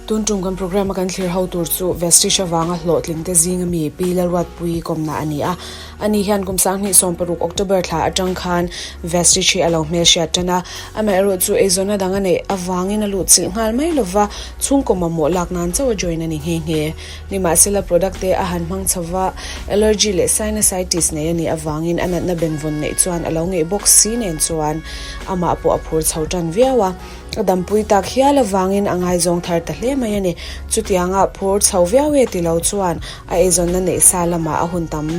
Tun tum kan programme a kan thlir ho tur chu Vestige avanga hlawhtling te zinga mi Pi Lalruatpuii kawmna a ni a. Ani hian kum 2016 October thla atang khan Vestige hi a lo hmelhriat tan a. Amaherawh chu eizawnna dang a neih avangin a luh chilh nghal mai lova, chhungkaw mamawh lak nan chauh a join a ni nghe nghe. Nimahsela product te a han hmang chho va, allergy leh sinusitis nei a nih avangin a natna benvawn neih chuan a lo ngeih bawk si nen chuan amah pawh a phur chho tan viau a. A dampui tak hial avangin a ngaizawng thar ta hle mai a ni. Chutianga phur chho viau e ti lo chuan a eizawnna neih sa lamah a hun tam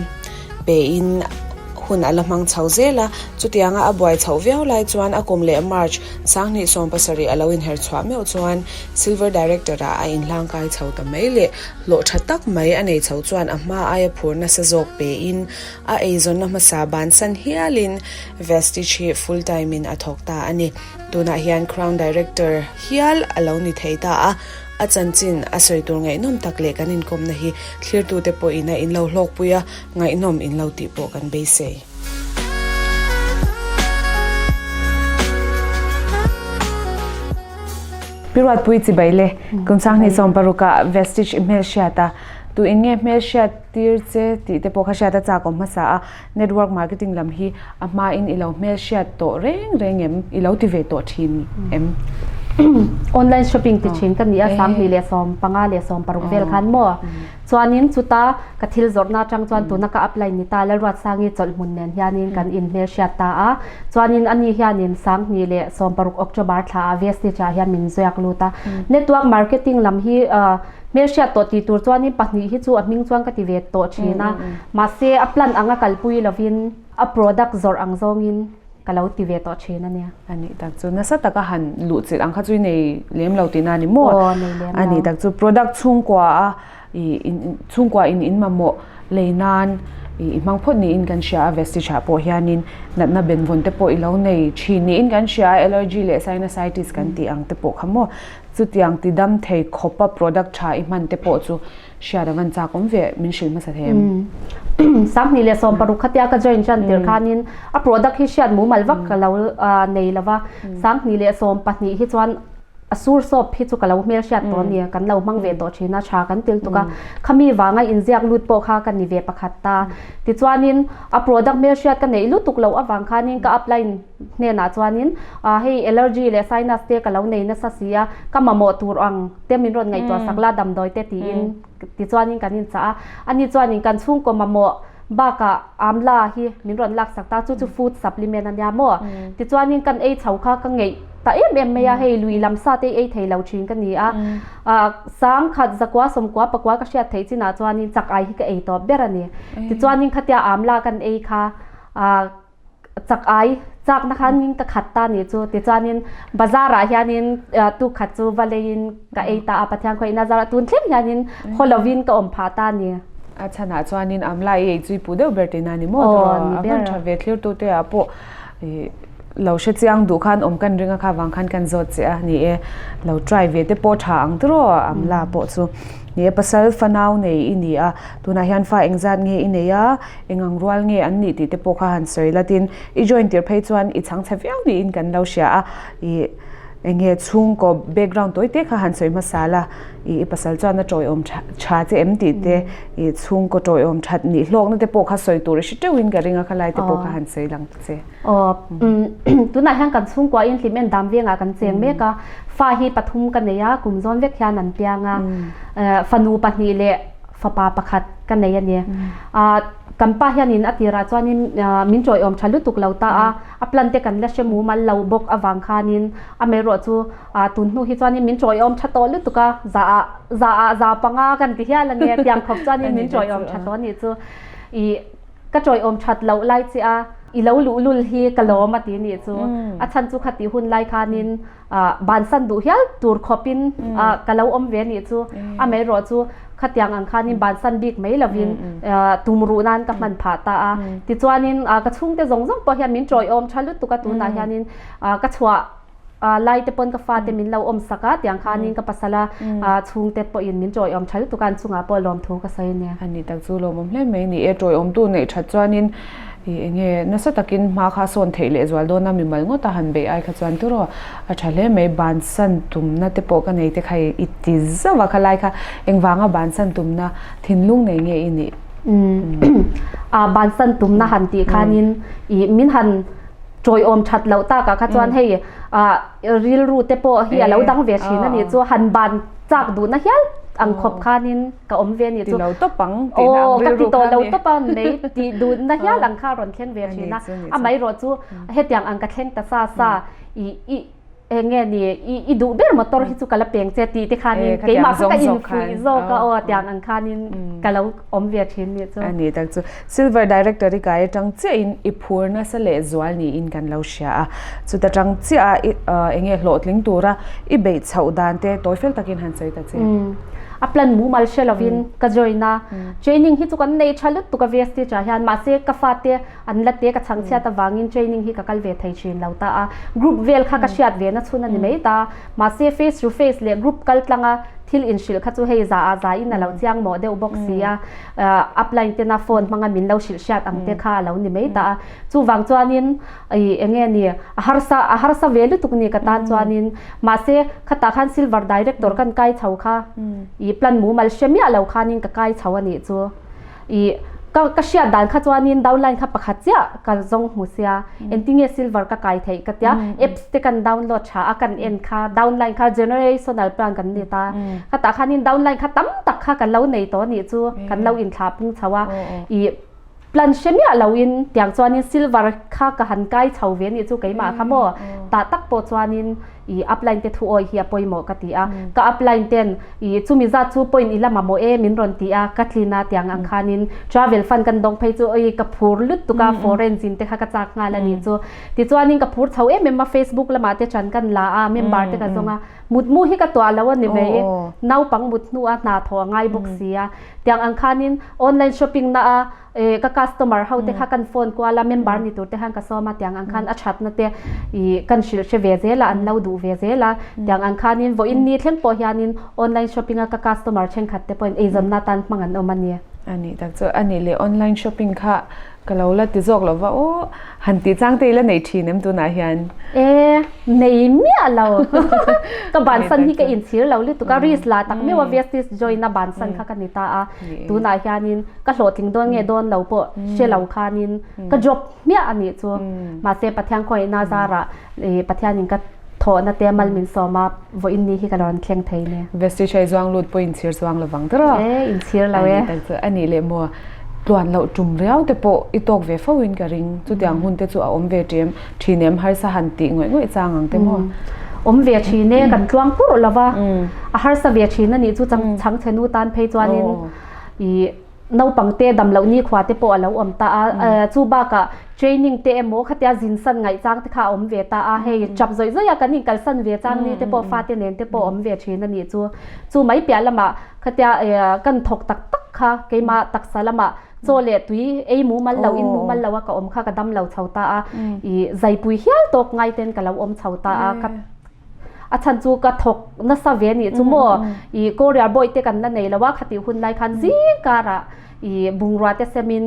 pein hun a la hmang chho zel a. Chutianga a buai chhoh viau lai chuan a kum leh March 2017 a lo inher chhuah meuh chuan Silver Director ah a inhlangkai chho ta mai leh hlawh tha tak mai a nei chho chuan a hma aia phur nasa zawk pein a eizawnna hmasa bansan hialin Vestige hi full time in a thawk ta a ni. Tunah hian Crown Director hial a lo ni thei ta a, a chanchin a sawi tur ngaihnawm tak leh kan inkawmna hi thlirtute pawhin a inlo hlawkpui a, ngaihnawm inlo tih pawh kan beisei. Pi Ruatpui chibai le, kum 2016 ah Vestige i hmelhriat a, tu in nge hmelhriat tir che tih te pawh kha hriat a chak awm hmasa a, Network marketing lam hi a hmain i lo hmelhriat tawh reng reng em? I lo ti ve tawh thin em? Online shopping ti thin ka ni a, 2015 leh 16 vel khan maw? Chuanin chuta ka thil zawrhna atang chuan tuna ka apply ni ta Lalruatsangi chawlhhmun nen hianin kan inhmelhriat ta a. Chuanin ani hianin 2016 October thla ah Vestige ah hian min ziak lut a. Network marketing lam hi Hmelhriat tawh tih tur chuanin pahnih hi chu a hming chuan ka ti ve tawh thin a, mahse a plan anga kalpui lovin a product zawrh ang zawngin ka lo ti ve tawh thin a nia. A nih tak chu nasa taka han luh chilh ang kha chu i nei lem lo tihna a ni maw? Aw, nei lem lo. A nih tak chu product chhungkua a i chhungkua in in mamawh lei nan i hmang phawt niin kan hria a, Vestige ah pawh hianin natna benvawn te pawh i lo nei thin niin kan hria a, allergy leh sinusitis kan tih ang te pawh kha maw? Chutiang ti dam thei khawpa product tha i hman te pawh chu hriat a van chak awm ve, min hrilh hmasa thei em? 2016 khatia ka join tan tir khanin a product hi hriat mumal vak ka lo nei lo va, 2012 hi chuan a sur soap hi chu ka lo hmel hriat tawh a ni, kan lo hmang ve tawh thin a, tha kan til tuk a, khami vanga inziak lut pawh kha ka ni ve pakhat ta. Tichuanin a product hmel hriat ka neih lutuk loh avang khanin ka apply hnenah chuanin hei allergy leh sinus te ka lo nei nasa si a, ka mamawh tur ang te min rawn ngaihtuah sak la damdawi te tiin tichuanin kan inchah a, ani chuanin kan chhungkaw mamawh bakah amla hi min rawn lak sak ta, chu chu food supplement a nia maw? Tichuanin kan ei chho kha ka ngeih ta em em mai a, hei lui lam sa te ei thei lo thin ka ni a, sangkhat zakua sawmkua pakua ka hriat theih chinah chuanin chak ai hi ka ei tawp ber a ni, tichuanin khatia amla kan ei kha chak ai chak na khan in ka khat ta ni chu tichuanin bazar ah hianin tu khat chu va leiin ka ei ta a Pathian khaw ina zar tun thleng hianin haw lovin ka awm phah ta ni. A chhanah chuanin amla i ei chu i pu deuh ber tihna ni maw tiraw? A hman tha ve thlir tu te ah pawh lo hre chiang duh khan awm kan ring a kha vang khan kan zawt che a ni e lo try ve te pawh tha ang tiraw amla pawh chu ni e pasal fanau nei i ni a tunah hian fa engzat nge i nei a Engang rual nge an nih tih te pawh kha han sawi la tin i join tir phei chuan i chhang chhe viau niin kan lo hria a, i enge chhungkaw background tawi te kha han sawi hmasa la, i i pasal chuan a tawiawm tha tha che em tih te, i chhungkaw tawiawm that nih hlawkna te pawh kha sawi tur i hre teuhin ka ring a khalai te pawh kha han sawi lang ta che. Aw tunah hian kan chhungkua in hlim en dam vengah kan cheng mek a, fa hi pathum ka nei a, kum zawn vek hian an piang a, fanu pahnih leh fapa pakhat ka nei a ni. Kan pa hianin a tirah chuanin min tawiawm tha lutuk lo ta a, a plan te kan la hre mumal lo bawk avang khanin amaherawh chu tun hnu hi chuanin min tawiawm tha tawh lutuk a, za ah za ah za panga kan ti hial ange tiang khawp chuanin min tawiawm tha tawh a nih chu. Ih ka tawiawm that loh lai che a, i lo luhlul hi ka lawm a ti nih chu. A chhan chu khati hun lai khanin bansan duh hial tur khawpin ka lo awm ve nih chu amaherawh chu khatiang ang khanin bansan bik mai lovin tumruh nan ka hman phah ta a tichuanin ka chhungte zawng zawng pawh hian min tawiawm tha lutuk a tunah hianin ka chhuah lai te pawn ka fate min lo awm sak a tiang khanin ka pasal a chhungte pawhin min tawiawm tha lutuk a an chungah pawh lawmthu ka sawi a nia. A ni tak chu lawmawm hle mai ni e tawiawmtu neih that chuanin. I enge nasa takin hma kha a sawn theih leh zual dawn a, mimal ngawt a han beih ai kha chuan tiraw a tha hle mai. Bansan tumna te pawh ka nei te kha i ti zauh a, khalai kha engvanga bansan tumna thinlung nei nge i nih? A bansan tumna han tih khanin i min han tawiawm that loh takah kha chuan hei rilru te pawh hi a lo dang ve thin a nih chu han ban chak duhna hial ang khawp khanin ka awm ve a nih chu. Ti lo tawp ang tihna ang rilru kha a ni. Aw ka ti tawh lo tawp a mai tih duhna hial ang kha a rawn thleng ve thin a. Amaherawh chu hetiang ang ka thleng ta sa sa i i eng nge ni i i duh ber motor hi chu ka la peng che tih te khanin keimah kha ka infuih zawk a aw tiang ang khanin ka lo awm ve thin nih chu. A ni tak chu. Silver Director i kai atang chiahin i phur nasa leh zual niin kan lo hria a. Chuta tang chiah a i eng nge hlawhtling tura i beih chhoh dan te tawi fel takin han sawi ta che. A plan mumal hre lovin ka join a. Training hi chu kan nei tha lutuk a VST ah hian mahse ka fate an la te ka chhang chhiat avangin training hi ka kal ve thei thin lo ta a. Group vel kha ka hriat ve na chhun a ni mai ta. Mahse face to face leh group kal tlanga thil inhrilh kha chu hei za ah za in a lo chiang mawh deuh bawk si a. Upline tena phone hmanga min lo hrilh hriat ang te kha a lo ni mai ta a. Chuvang chuanin i eng nge ni a harsa a harsa ve lutuk ni ka tan chuanin mahse khatah khan silver director kan kai chho kha i plan mumal hre miah lo khanin ka kai chho a nih chu i ka ka hriat dan kha chuanin downline kha pakhat chiah ka zawng hmu sia engtinge silver ka kai theih ka tia apps te kan download tha a kan en kha downline kha generational plan kan ni ta khatah khanin downline kha tam tak kha kan lo nei tawh a nih chu kan lo inthlah pung chho a i Plan hre miah loin tiang chuanin silver kha ka han kai chho ve nih chu keimah kha maw tah tak pawh chuanin i upline te thu awi hi a pawimawh ka ti a ka upline ten i chumi zat chu point i la mamawh e min rawn ti a ka tlin a tiang ang khanin travel fund kan dawng phei chu oi ka phur lutuk a foreign zin te kha ka chak nghal a nih chu tichuanin ka phur chho em em a facebook lamah te chan kan la a member te ka zawng a mutmu hi ka tuah lo a ni mai naupang mut hnu a hna thaw a ngai bawk si a. Tiang ang khanin online shopping na a ka customer ho te kha kan phone kual a member ni tur te khan ka sawm a tiang ang khan a that na te i kan hrilh hre ve zel a an lo duh ve zel a tiang ang khanin vawiin ni thleng pawh hianin online shopping a ka customer thenkhat te pawhin eizawnna atan hmang an awm a ni. A nih tak chu a nih leh online shopping kha Ka lo la ti zawk lo va aw, han tih chang te i la nei thin em tunah hian? E, nei miah lo. Ka bansan hi ka inchhir lo lutuk a, risk la tak meuh a Vestige join a bansan kha ka ni ta a. Tunah hianin ka hlawhtling dawn nge dawn lo pawh hre lo khanin ka drop hmiah a nih chu. Mahse Pathian khawngaihna zarah Pathianin ka thawhna te mal min sawm a, vawiin ni hi ka lo rawn thleng thei nia. Vestige a i zuang lut pawh inchhir chuang lo vang tawh a. E, inchhir lo e. A nih tak chu a nih leh maw, tluan loh tum riau te pawh i tawk ve fo in ka ring. Chutiang hun te chu a awm ve ṭem ṭhin em, harsa han tih ngawih ngawih chang ang te maw. Awm ve ṭhin e, kan tluang purh lo va, a harsa ve ṭhin a nih chu chang chhe nu tan phei chuanin i Naupang te dam loh nikhua te pawh a lo awm ta a, chu bakah training te emaw khatia zin san ngaih chang te kha a awm ve ta a, hei chap zawih zawih a kan inkalsan ve chang ni te pawh fate nen te pawh a awm ve thin a nih chu. Chu mai piah lamah khatia kan thawk tak tak kha keimah taksa lamah chaw leh tui ei mumal lo in mumal lo a ka awm kha ka dam lo chho ta a, ih zaipui hial tawk ngai ten ka lo awm chho ta a, ka A chhan chu ka thawk nasa ve nih chu maw i Korea bawi te kan la nei lo a khatih hun lai khan zing karah i bungrua te semin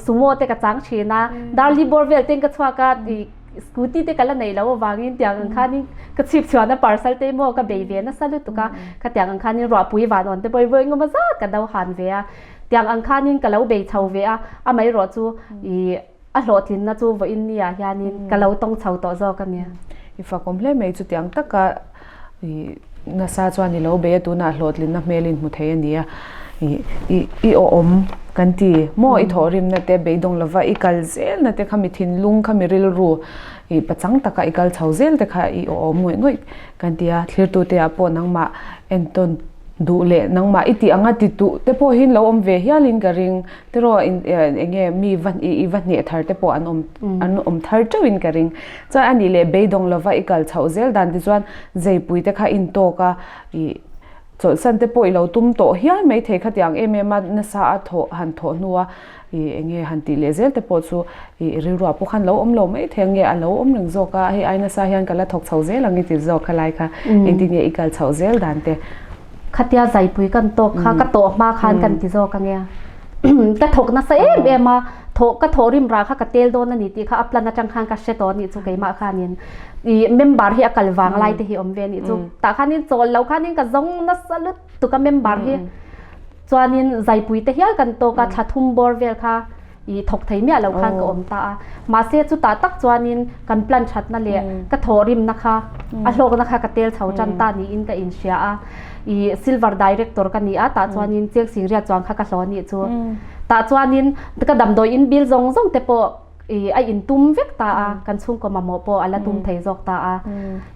sumo te ka chang thin a darli bawr vel ten ka chhuak a i scooty te ka la nei lo avangin tiang ang khanin ka chhip chhuan a parcel te maw ka bei ve nasa lutuk a khatiang ang khanin ruahpui van awn te pawh i vawi engemaw zat ka do han ve a tiang ang khanin ka lo bei chho ve a amaherawh chu i A hlawhtlinna chu vawiin ni ah hianin ka lo tawng chho tawh zawk a nia. I fakawm hle mai chutiang taka i nasa chuan i lo bei a tunah hlawhtlinna hmel in hmu thei a nia. I i i awhawm kan ti maw i thawhrimna te beidawng lova i kal zelna te kha mi thinlung kha mi rilru i pachang taka i kal chho zel te kha i awhawm ngawih ngawih kan ti a. Thlirtute ah pawh nangmah entawn duh leh nangmah i tih anga ti duh te pawh hi lo awm ve hialin ka ring. Tiraw eng nge mi va i va hneh thar te pawh an awm an awm thar teuh in ka ring. Chuan a nih leh beidawng lova i kal chhoh zel dan ti chuan zeipui te kha in tawk a i chawlhsan te pawh i lo tum tawh hial mai thei khatiang em em a nasa a thawh han thawh hnu a i eng nge han tih leh zel te pawh chu i rilruah pawh khan lo awm lo mai thei ang nge a lo awm reng zawk a hei ai nasa hian ka la thawk chho zel ang i ti zawk khalai kha engtin nge i kal chhoh zel dan te. Khatia zaipui kan tawk kha ka tawh hma khan kan ti zawk ange. Ka thawk nasa em em a, thawh ka thawh rim rah kha ka tel dawn a ni tih kha a plan atang khan ka hre tawh a nih chu keimah khanin ih member hi a kal vang lai te hi awm ve a nih chu. Tah khanin chawl lo khanin ka zawng nasa lutuk a member hi chuanin zaipui te hial kan tawk a thla thum bawr vel kha ih thawk thei miah lo khan ka awm ta a. Mahse chutah tak chuanin kan plan thatna leh ka thawh rimna kha a hlawkna kha ka tel chho tan ta niin ka inhria a. I silver director ka ni a tah chuanin cheng sing riat chuan kha ka hlawh anih chu. Tah chuanin ka damdawi in bill zawng zawng te pawh i a in tum vek ta a kan chhungkaw mamawh pawh a la tum thei zawk ta a.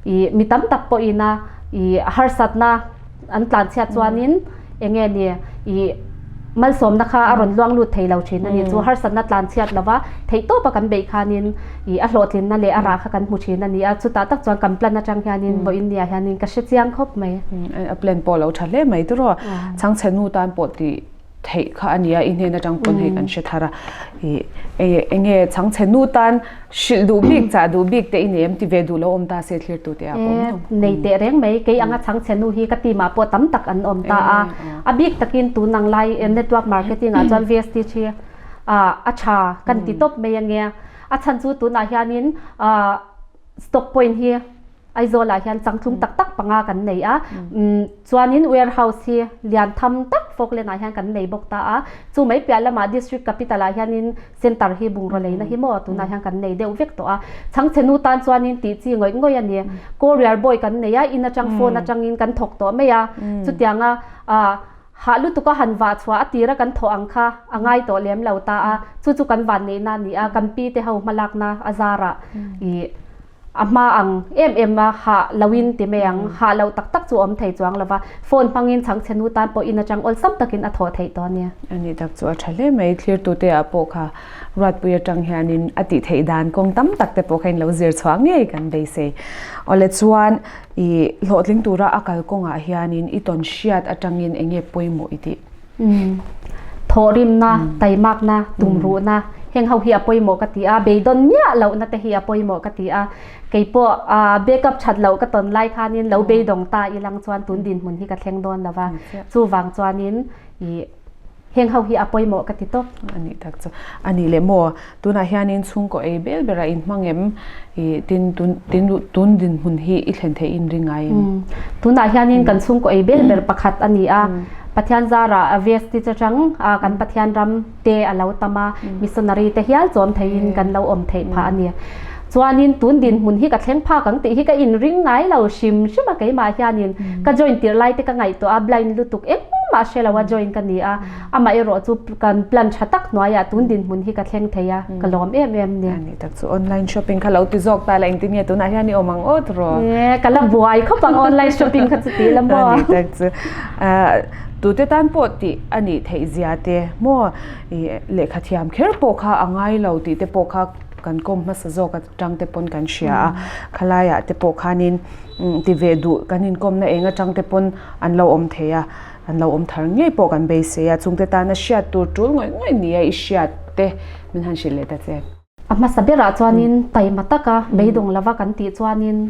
I mi tam tak pawhin a i harsatna an tlan chhiat chuanin eng nge ni i malsawmna kha a rawn luang lut thei lo thin a ni. Chu harsatna tlan chhiat lova theihtawpa kan beih khanin i a hlawhtlinna leh a rah kha kan hmu thin a ni a. Chutah tak chuan kan plan atang hianin vawiin nia hianin ka hre chiang khawp mai. A plan pawh a lo tha hle mai tiraw. Chhangchhe nu tan pawh tih theih kha a nia i hnen atang pawn hei kan hre thar a. I eng nge chhangchhe nu tan hrilh duh bik chah duh bik te i nei em ti ve duh lo awm ta se thlir tu te ah pawh awm. Nei teh reng mai kei anga chhangchhe nu hi ka team ah pawh tam tak an awm ta a. A bik takin tun ang lai network marketing ah chuan VSTH hi a tha kan ti tawp mai ange. A chhan chu tunah hianin stock point hi Aizawl ah hian changtlung tak tak panga kan nei a, chuanin warehouse hi lian tham tak Falkland ah hian kan nei bawk ta a, chu mai piah lamah district capital ah hianin center hi bungraw leina hi maw tunah hian kan nei deuh vek tawh a, chhangchhe nu tan chuanin tih chi ngawih ngawih a ni, courier boy kan nei a, in atang phone atangin kan thawk tawh mai a, chutianga ah hah lutuk a han vah chhuah a tira kan thawh ang kha a ngai tawh lem lo ta a, chu chu kan van neihna a ni a, kan pi te ho hmalakna a zarah ih. A hma ang em em a, hah loin ti mai ang, hah loh tak tak chu a awm thei chuang lo va, phone hmangin chhangchhe nu tan pawh in atang awlsam takin a thawh theih tawh a nia. A nih tak chu a tha hle mai, thlirtute ah pawh kha Ruatpui atang hianin a tih theih dan kawng tam tak te pawh kha in lo zir chhuah ngei kan beisei. Awle chuan i hlawhtling tura a kalkawngah hianin i tawn hriat atangin eng nge pawimawh i tih? Thawhrimna, taimakna, tumruhna heng ho hi a pawimawh ka ti a, beidawn miah lohna te hi a pawimawh ka ti a. Keipawh backup that loh ka tawn lai khanin lo beidawng ta ilang chuan tun dinhmun hi ka thleng dawn lo va, chuvang chuanin ih heng ho hi a pawimawh ka ti tawp. A nih tak chu. A nih leh maw, tunah hianin chhungkaw ei bel berah inhmang em? Ih tin tun tin tun dinhmun hi i thlen theih in ring ngai em? Tunah hianin kan chhungkaw ei bel ber pakhat a ni a, Pathian zarah VST chachang kan Pathian ram te a lo tam a, missionary te hial chawm theihin kan lo awm theih phah a ni. Chuanin tun dinhmun hi ka thleng phak ang tih hi ka inring ngai lo hrim hrim a keimah hianin ka join tirh lai te ka ngaihtuah a, blind lutuk engmah hre lo a join ka ni a. Amaherawh chu kan plan tha tak hnuaiah tun dinhmun hi ka thleng thei a, ka lawm em em nia. Ani tak chu online shopping kha lo ti zawk ta la engtin nge tunah hian i awm ang awt rawh. E, ka la buai khawp ang online shopping kha chu ti la maw. Ani tak chu tute tan pawh tih a nih theih zia te maw i lehkha thiam kher pawh kha a ngai lo tih te pawh kha kan kawm hmasa zawk atang te pawn kan hria a, khalaiah te pawh khanin ti ve duh kan inkawmna eng atang te pawn an lo awm thei a. An lo awm thar ngei pawh kan beisei a, chungte tana hriat tur tul ngawih ngawih nia i hriat te min han hrilh leh ta che. A hmasa berah chuanin taima taka beidawng lova kan tih chuanin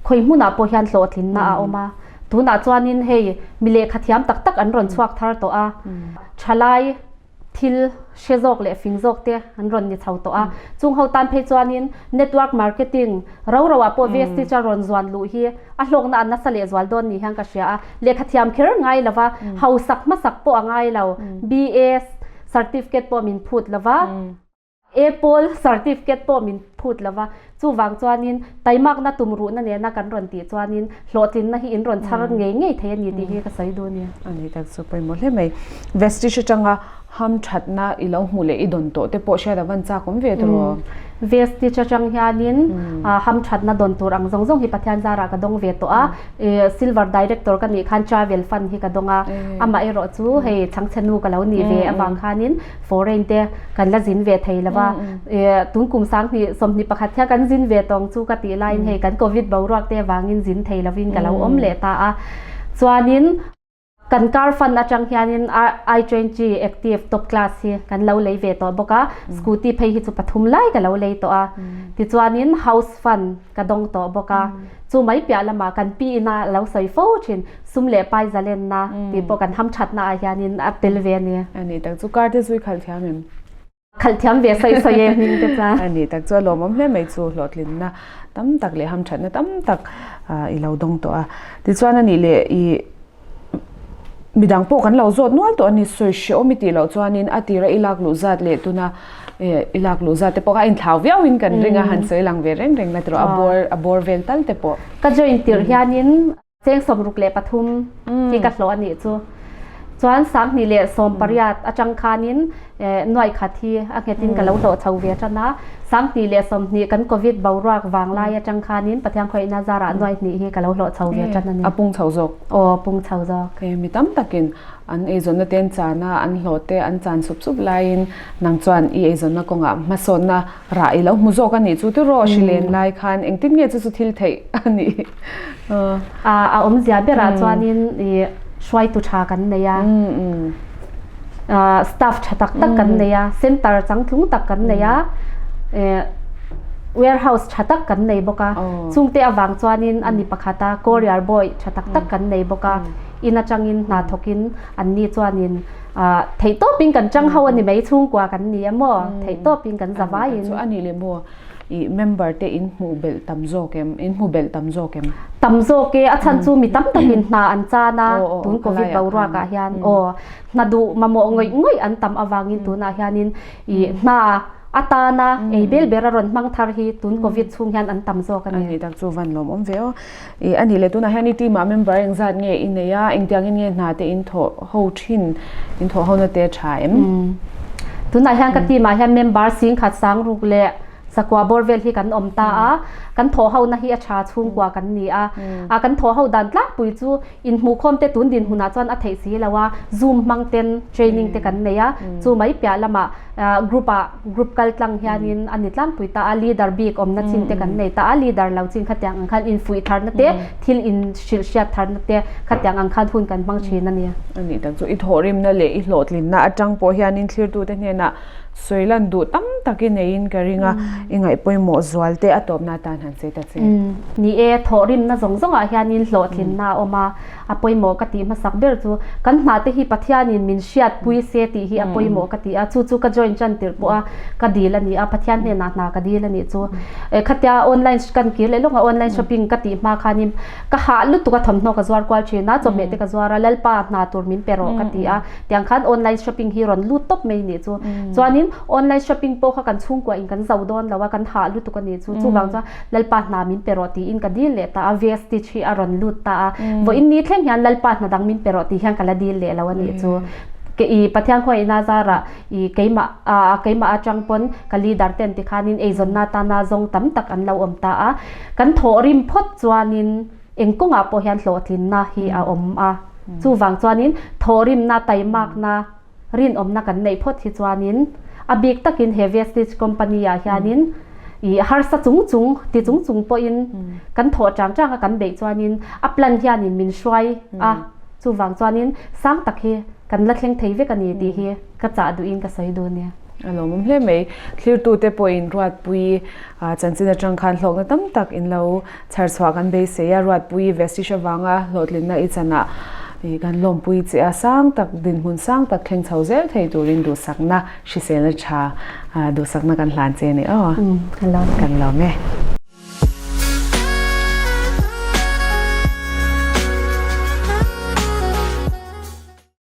khawi hmunah pawh hian hlawhtlinna a awm a, tunah chuanin hei mi lehkha thiam tak tak an rawn chhuak thar tawh a, thalai thil hre zawk leh fing zawk te an rawn ni chho tawh a, chung ho tan phei chuanin network marketing ro ro ah pawh VST chuan rawn zuan luh hi a hlawkna an nasa leh zual dawn ni hian ka hria a, lehkha thiam kher ngai lova hausak hmasak pawh a ngai lo, BA certificate pawh min phut lova. Apple certificate pawh min phut lo va, chuvang chuanin taimakna tumruhna nena kan rawn tih chuanin hlawhtlinna hi in rawn chhar ngei ngei thei a ni tih hi ka sawi duh a ni. A ni tak chu pawimawh hle mai. Vestige atanga hamthatna i lo hmuh leh i dawn tawh te pawh hriat a van chak awm ve tawh. Vestige atang hianin hamthatna dawn tur ang zawng zawng hi Pathian zarah ka dawng ve tawh a. Silver Director ka nih khan travel fund hi ka dawng a, amaherawh chu hei chhangchhe nu ka lo nih ve avang khanin foreign te kan la zin ve thei lo va, tun kum 20 21 hian kan zin ve tawng chu ka tih laiin hei kan covid boruak te avangin zin thei lovin ka lo awm leh ta a, chuanin. Kan car fund atang hianin i20 Active top class hi kan lo lei ve tawh bawk a, scooty phei hi chu pathum lai ka lo lei tawh a. Tichuanin house fund ka dawng tawh bawk a, chu mai piah lamah kan pi ina lo sawi fo thin sum leh pai zalenna tih pawh kan hamthatna ah hianin a tel ve a ni. A ni tak chu car te zui khalh thiam em? Khalh thiam ve sawi sawi e hming te chuan. A ni tak chu a lawmawm hle mai chu hlawhtlinna tam tak leh hamthatna tam tak i lo dawng tawh a. Tichuan a nih leh i midang pawh kan lo zawt nual tawh a ni sawi hrehawm i tih loh chuanin a tira i lak luh zat leh tuna i lak luh zat te pawh kha a inthlau viauin kan ring a han sawi lang ve reng reng la tiraw a bawr a bawr vel tal te pawh. Ka join tirh hianin Cheng 63 hi ka hlawh a nih chu. Chuan 2018 atang khanin nuai khat hi a nghetin ka lo hlawh chho ve tan a. 2020 kan Covid boruak vanglai atang khanin Pathian khawihna zarah nuai hnih hi ka lo hlawh chho ve tan a ni. A pung chho zawk. Aw, pung chho zawk. Mi tam takin an eizawnna te an chan a, an hlawh te an chan sup sup laiin nang chuan i eizawnna kawngah hmasawnna Rah i lo hmu zawk a nih chu tiraw hrilen lai khan engtin nge chu chu thil theih a nih? A awmzia berah chuanin i hruaitu tha kan nei a, staff tha tak tak kan nei a, center changtlung tak kan nei a, warehouse tha tak kan nei bawk a. Chungte avang chuanin a ni pakhat a, courier boy tha tak tak kan nei bawk a, in atangin hna thawkin anni chuanin Theih tawpin kan chang ho a ni mai chhungkua kan ni a maw theih tawpin kan za vaiin. Chu a nih leh maw i member te in hmuh belh tam zawk em in hmu belh tam zawk em? Tam zawk e a chhan chu mi tam takin hna an chan a tun covid boruak ah hian aw hna duh mamawh ngawih ngawih an tam avangin tunah hianin i hna atana ei bel ber a rawn hmang thar hi tun covid chhung hian an tam zawk a ni. A nih tak chu van lawmawm ve aw. I a nih leh tunah hian i team ah member engzat nge i nei a, engtiangin nge hna te in thawh ho thin, in thawh hona te tha em? Tunah hian ka team ah hian member singkhat sangruk leh sakua bawr vel hi kan awm ta a, kan thawh hona hi a tha chhungkua kan ni a, a kan thawh ho dan tlangpui chu inhmuhkhawm te tun dinhmunah chuan a theih si lo a, zoom hmang ten training te kan nei a, chu mai piah lamah group ah group kal tlang hianin a ni tlangpui ta a, leader bik awmna chin te kan nei ta a, leader lo chin khatiang ang khan infuih tharna te, thil in hrilh hriat tharna te khatiang ang khan hun kan hmang thin a ni. A nih tak chu i thawhrimna leh i hlawhtlinna atang pawh hianin thlirtute hnenah sawi lan duh tam tak i neiin ka ring a, i ngaih pawimawh zual te a tawpna atan han sawi ta che. Ni e, thawhrimna zawng zawngah hianin hlawhtlinna a awm a, A pawimawh ka tih hmasak ber chu kan hna te hi Pathianin min hriatpui se tih hi a pawimawh ka ti a, chu chu ka join tan tirh pawh a ka dil a ni a, Pathian hnenah hna ka dil a nih chu. Khatia online kan kir leh lawk a online shopping ka tih hma khanin ka hah lutuk a thawmhnaw ka zuar kual thin a, chawhmeh te ka zuar a, Lalpa hna tur min pe rawh ka ti a, tiang khan online shopping hi rawn lut tawp mai nih chu. Chuanin online shopping pawh kha kan chhungkua in kan zo dawn lo a, kan hah lutuk a nih chu, chuvang chuan Lalpa hna min pe rawh tiin ka dil leh ta a, Vestige hi a rawn lut ta a, vawiin ni thleng hian Lalpa hna dang min pe rawh tih hian ka la dil leh lo a nih chu. Ke i Pathian khawngaihna zarah i keimah a keimah atang pawn ka leader ten tikhanin eizawnna tana zawng tam tak an lo awm ta a, kan thawh rim phawt chuanin eng kawngah pawh hian hlawhtlinna hi a awm a, chuvang chuanin thawhrimna taimakna rinawmna kan neih phawt hi chuanin a bik takin he Vestige company ah hianin i harsa chung chung ti chung chung pawhin kan thawh chang chang a kan beih chuanin a plan hianin min hruai a chuvang chuanin sang tak hi kan la thleng thei vek a ni tih hi ka chah duhin ka sawi duh a nia. A lawmawm hle mai. Thlirtute pawhin Ruatpui chanchin atang khan hlawkna tam tak in lo Chhar chhuah kan beisei a, Ruatpui Vestige avanga hlawhtlinna i chanah i kan lawmpui che a, sang tak dinhmun sang tak thleng chho zel thei turin duhsakna hriselna tha duhsakna kan hlan che a ni aw. Kan lawm e.